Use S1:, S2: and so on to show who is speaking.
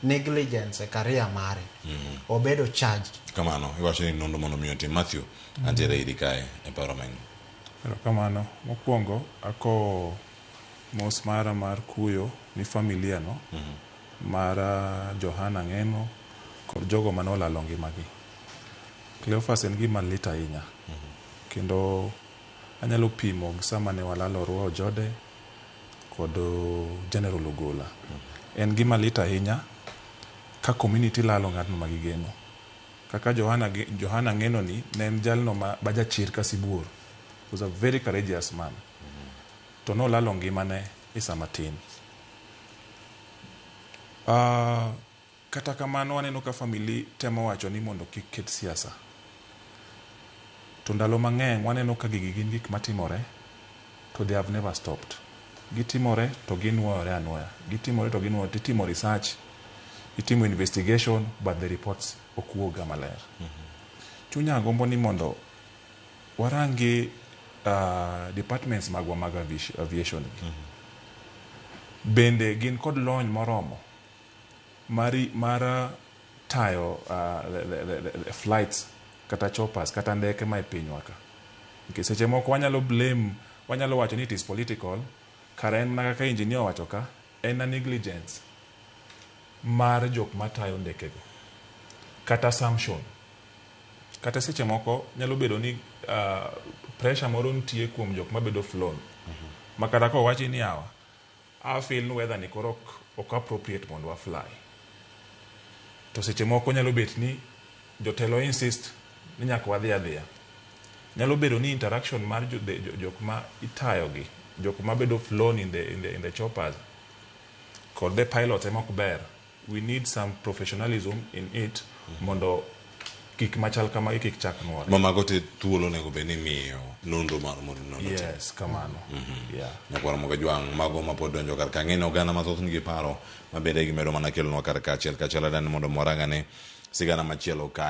S1: negligence e career mare obedo charged.
S2: Kamano iwacho ni nonro mondo mi otim. Matthew, antiere iri kae e paro mang'eny.
S3: Erokamano. Mokwongo akowo mos mara mar kuyo ni familia no mar Johana Ng'eno kod jogo mane olalo ngimagi. Cleophas en gima lit ahinya kendo anyalo pimo gi sama ne walalo Orwa Ojode kod General Ogola. En gima lit ahinya ka community lalo ng'atno ma gigeno. Kaka Johana, Johana Ng'eno ni ne en jalno ma, ma jachir ka sibuor. Was a very courageous man. To nolalo ngimane e sama tin. Kata kamano waneno ka family temo wacho ni mondo kik ket siasa. To ndalo mang'eny waneno ka gigi gin gik matimore to they have never stopped. Gitimore to ginuoyore anuoya. Gitimore to ginuoyore. Titimo research, itimo investigation but the reports ok wuog ga maler. Chunya gombo ni mondo warangi departments magwa mag aviation gi. Bende gin kod lony moromo mar tayo the flights kata choppers kata ndeke ma e pinywa ka. Nikech seche moko wanyalo blame, wanyalo wacho ni it is political, kara en mana kaka engineer owacho ka, en a negligence mar jok matayo ndekego. Kata assumption. Kata seche moko nyalo bedo ni pressure moro nitie kuom jok mabedo flown. Ma kata kowachi ni yawa, I feel ni weather ni koro ok appropriate mondo wa fly. To seche moko nyalo bet ni jotelo insist ni nyaka wadhi adhiya. Nyalo bedo ni interaction mar jok ma itayo gi, jok ma bedo flown in the choppers kod the pilots ema ok ber. We need some professionalism in it mondo gik machal kamagi kik chak nuore.
S2: Ma mago te thuolo onego bed ni imiyo nonro mar mondo nonro tim.
S3: Yes, kamano. Yeah.
S2: Nyakwar Moga Jwang' mago ma pod donjo kar ka ng'eni oganda mathoth nigi paro ma bende gimedo mana kelonwa kar ka achiel kachiel adani mondo mwarang'ane sigana machielo ka.